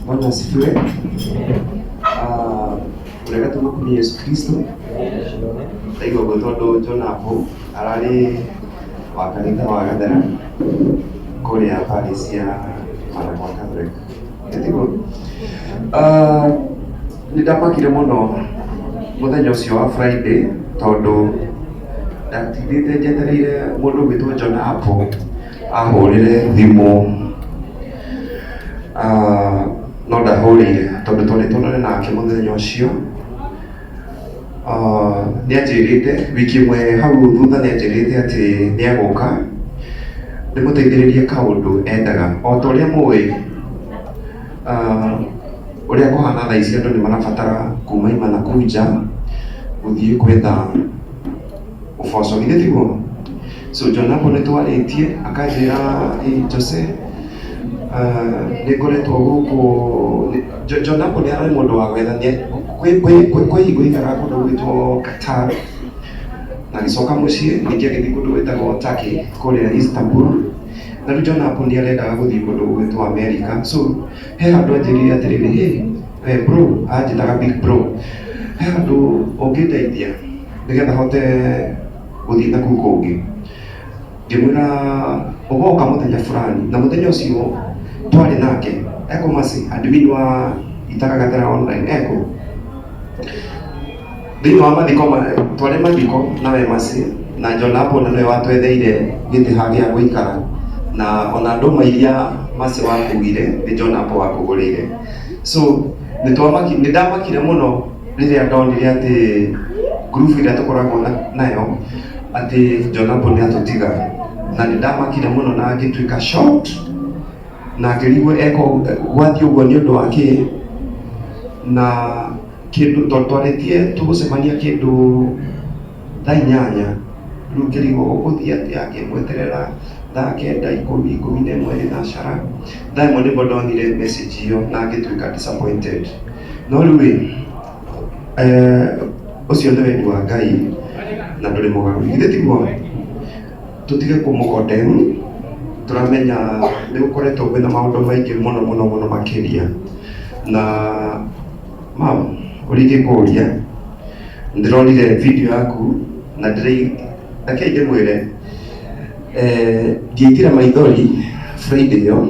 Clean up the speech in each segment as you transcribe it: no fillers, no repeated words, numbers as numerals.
Bwana asifiwe. Ah, Ũrega tũmakuni Yesu Kristo. Ndaigua ũguo tondũ John Apple ararĩ wa kanitha wa Gathera kũrĩa parish ya Maragwa Catholic. Nĩtiguo? Ah, nĩ ndamakire mũno mũthenya ũcio wa Friday tondũ ndatindĩte njetereire mũndũ ũgwĩtwo John Apple ahũrĩre thimũ. Ah, no ndahũrĩire tondũ twarĩ tuonane nake mũthenya ũcio. Ah, nĩ anjĩrĩte wiki ĩmwe hau thutha nĩ anjĩrĩte atĩ nĩ egũka ndĩmũteithĩrĩrie kaũndũ endaga. O ta ũrĩa mũĩ, ah, ũrĩa kũhana thaa ici andũ nĩ marabatara kuma ima na kũu nja gũthiĩ gwetha ũboco, githĩ tiguo? So John Apple nĩ twarĩtie akanjĩra, "Ĩ Jose, nĩ ngoretwo gũkũ." John Apple nĩ ararĩ mũndũ wa gwetha, kwĩ hingo aikaraga kũndũ gwĩtwo Qatar na agĩcoka mũciĩ, ningĩ agĩthiĩ kũndũ gwĩtagwo Turkey kũrĩa Istanbul, na rĩu John Apple nĩ arendaga gũthiĩ kũndũ gwĩtwo America. So he handũ anjĩrire atĩrĩrĩ, "Hey, we bro," anjĩtaga big bro, "he handũ ũngĩndeithia nĩgetha hote gũthiĩ na kũu kũngĩ." Ngĩmwĩra ũgoka mũthenya fulani, na mũthenya ũcio twarĩ nake eko Mercy, admin wa Itaga Gatera online eko thĩinĩ wa mathiko twarĩ mathiko nawe Mercy na John Apple, na nĩwe watwetheire gĩtĩ ha gĩa gũikara, na ona ndũma iria Mercy wakuire nĩ John Apple wakũgũrĩire. So nĩ ndamakire mũno rĩrĩa ndonire atĩ group ĩrĩa tũkoragwo nayo atĩ John Apple nĩ atũtiga, na nĩ ndamakire mũno na ngĩtuĩka shocked na ngĩrigwo eko gwathiĩ ũguo nĩ ũndũ wa kĩ, na kĩndũ tondũ twarĩtie tũgũcemania kĩndũ thaa 8. Rĩu ngĩrigwo gũgũthiĩ atĩa, ngĩmweterera thaa 9, 10, 11, thinacara, thaa 1 nĩguo ndonire message ĩyo na ngĩtuĩka disappointed. No rĩu ĩ, ũcio nĩ wendi wa Ngai na ndũrĩ mũgarũ, githĩ tiguo? Tũtige kũmũ-condemn, tũramenya nĩ gũkoretwo kwĩna maũndũ maingĩ mũno mũno mũno makĩria. Na mam, ũrĩa ingĩkũria, ndĩronire video yaku na rekei ndĩmwĩre, ndiaitire maithori Friday ĩyo,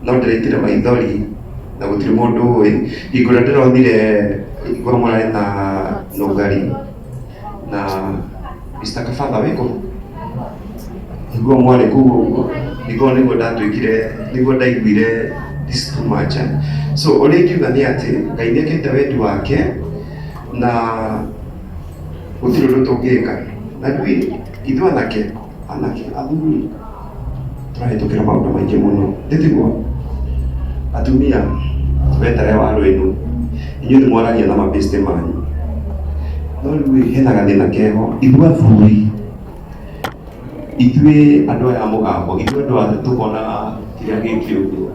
no ndĩraitire maithori na gũtirĩ mũndũ ũĩ hingo ĩrĩa ndĩronire hingo ĩyo mũrarĩ na Nũngari na Mr. Kabatha wĩkũ hingo ĩyo mwarĩ kũu ũguo, hingo ĩyo nĩguo ndatuĩkire, nĩguo ndaiguire this too much, eh? So ũrĩa ingiuga nĩ atĩ Ngai nĩ ekĩte wendi wake na gũtirĩ ũndũ tũngĩka. Na rĩu ithuĩ anake athuri tũrahĩtũkĩra maũndũ maingĩ mũno, nĩ tiguo? Atumia wetare wa rwĩnu, inyuĩ nĩ mwaragia na mabĩste manyu, no rĩu hena gathĩna keho. Ithuĩ athuri, ithuĩ andũ aya a mũgambo, ithuĩ andũ a tũkona kĩrĩa gĩkĩ ũguo,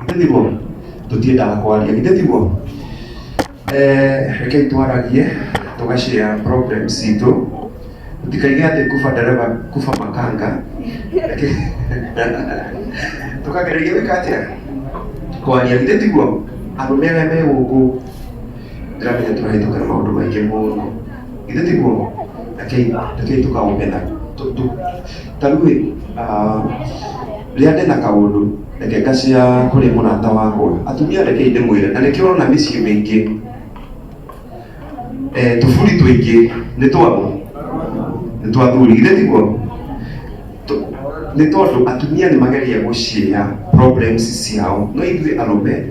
githĩ tiguo? Tũtiendaga kwaria, githĩ tiguo? Rekei twaragie, tũgashare problems citũ, tũtikaige atĩ kufa ndereba kufa makanga. Tũkagereria gwĩka atĩa? Kwaria, githĩ tiguo? Arũme arĩa me gũkũ ndĩramenya tũrahĩtũkĩra maũndũ maingĩ mũno, githĩ tiguo? Rekei tũkaũmena ta rĩu ĩ, rĩrĩa ndĩna kaũndũ reke ngashare kũrĩ mũrata wakwa. Atumia rekei ndĩmwĩre, na nĩkĩo ũrona mĩciĩ mĩingĩ tũburi tũingĩ nĩ twaũ? Nĩ twa athuri, githĩ tiguo? Nĩ tondũ atumia nĩ mageria gũshare problems ciao, no ithuĩ arũme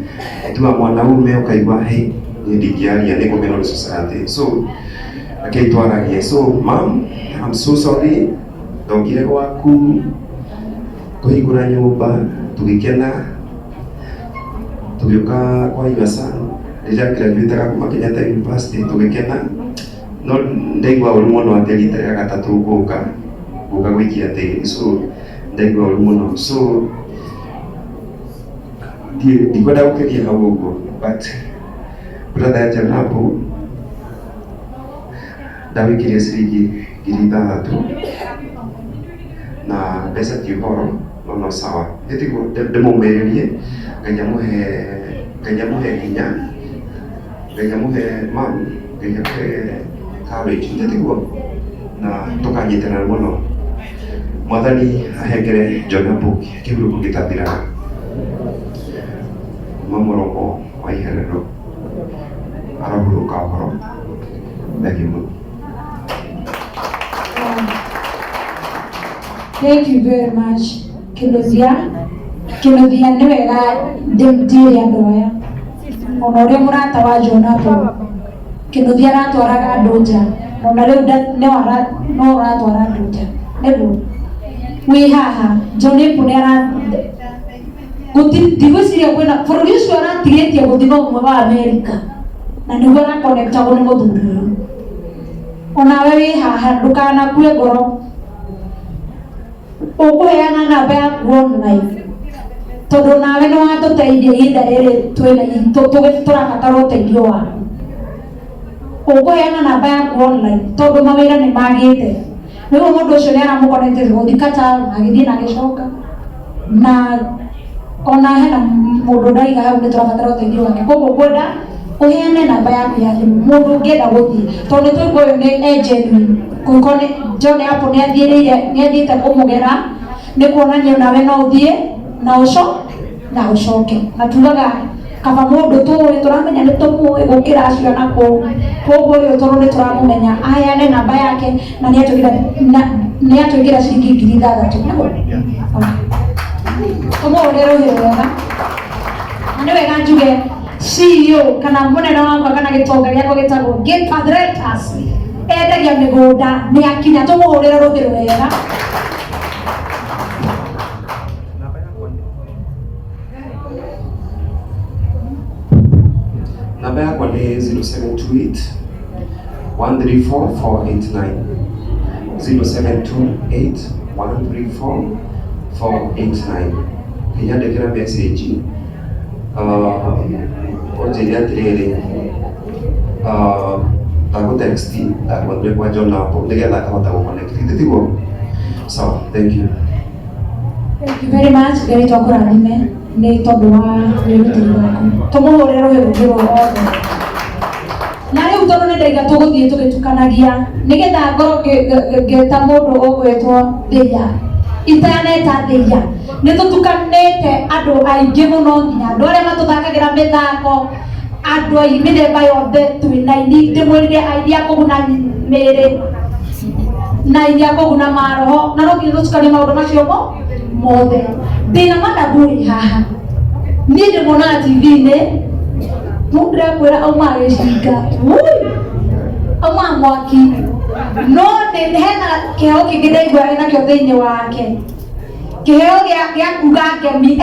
tuga mwanaume ũkaigua, "Hey, niĩ ndingĩaria, nĩ ngũmenwo nĩ society." So rekei twaragie. So mam, I'm so sorry, ndokire gwaku kũhingũra nyũmba tũgĩkena, tũgĩũka kwa your son rĩrĩa graduateaga kuma Kenyatta University, tũgĩkena, no ndaigua ũru mũno atĩ rita rĩa gatatũ ngũka gũikia tĩri. So ndaigua ũru mũno, so ndikwenda gũkĩria hau ũguo, but brother Janabu, ndagũikĩria ciringi 6,000 na mbeca ti ũhoro. No no sawa nĩtiguo ndĩmũmĩrĩrie Ngai amũhe Ngai amũhe hinya Ngai amũhe mam Ngai akũhe courage nĩtiguo na tũkanyitanĩra mũno mwathani ahengere John Book kĩhurũko gĩtathiraga kuma mũromo wa iherero arohurũka ũhoro thengiũ mũno. Thank you very much Kinuthia. Kinuthia nĩ wega ndĩre andũ aya ona ũrĩa mũrata wa John Apple Kinuthia aratwaraga andũ nja ona rĩu no ũratwara andũ nja nĩguo wĩ haha John Apple nĩ ara ndigwĩciria kwĩna bũrũri ũcio aratigĩtie gũthiĩ no ũmwe wa Amerika na nĩguo arakonektagwo nĩ mũthuri ũyũ onawe wĩ haha ndũkanakue ngoro ũkũheana namba yaku online tondũ nawe nĩ watũteithia ihinda rĩrĩ twĩna tũrabatara ũteithio waku ũkũheana namba yaku online tondũ mawĩra nĩ magĩte rĩu mũndũ ũcio nĩ aramũconnected gũthiĩ Qatar na agĩthiĩ na agĩcoka na ona hena mũndũ ndaiga hau nĩ tũrabatara ũteithio wake koguo ngwenda ũheane namba yaku ya thimũ mũndũ ũngĩenda gũthiĩ tondũ nĩ tũigua ũyũ nĩ e genuine kũngĩkorwo nĩ John Apple nĩ athiĩrĩire nĩ athiĩte kũmũgera nĩ kuonania nawe no ũthiĩ na ũco na ũcoke na tugaga kaba mũndũ tũĩ tũramenya nĩ tũmũĩ gũkĩra acio na kũu koguo ũyũ tondũ nĩ tũramũmenya aheane namba yake na nĩ atwĩkĩra na nĩ atwĩkĩra ciringi 6,000 nĩguo tũmũhũrĩre rũhĩ rwega na nĩ wega njuge CEO kana mũnene wakwa kana gĩtonga gĩakwa gĩtagwo Gate endagia mĩgũnda nĩ akinya tũmũhũrĩre rũhĩ rwega. Namba yakwa nĩ 0728 134 489 0728 134 489 kĩnyandĩkĩra message ũnjĩre atĩrĩrĩ ndagũ text ndakwendire kwa John Apple nĩgetha akahota gũ connect githĩ tiguo sawa thank you. Thank you very much. Ngai twakũrathime nĩ tondũ wa wĩrutĩri waku. Tũmũhũrĩre rũhĩ rũngĩ rwothe. Na rĩu tondũ nĩ ndaiga tũgũthiĩ tũgĩtukanagia nĩgetha ngorwo ngĩta mũndũ ũgwĩtwo Thĩia. Itaneta Thĩia. Nĩ tũtukanĩte andũ aingĩ mũno nginya andũ arĩa matũthakagĩra mĩthako andũ a mĩthemba yothe twĩna aini ndĩmwĩrire aini a kũguna mĩĩrĩ na aini a kũguna maroho na no nginya tũtukanie maũndũ macio mo mothe ndĩna madabu wĩ haha niĩ ndĩmuonaga TV-inĩ mũndũ ndĩrakwĩra aumaga gĩcinga Wui! Aumaga mwaki no nĩ hena kĩheo kĩngĩ ndaigua enakĩo thĩinĩ wake kĩheo gĩa kuga ngemi.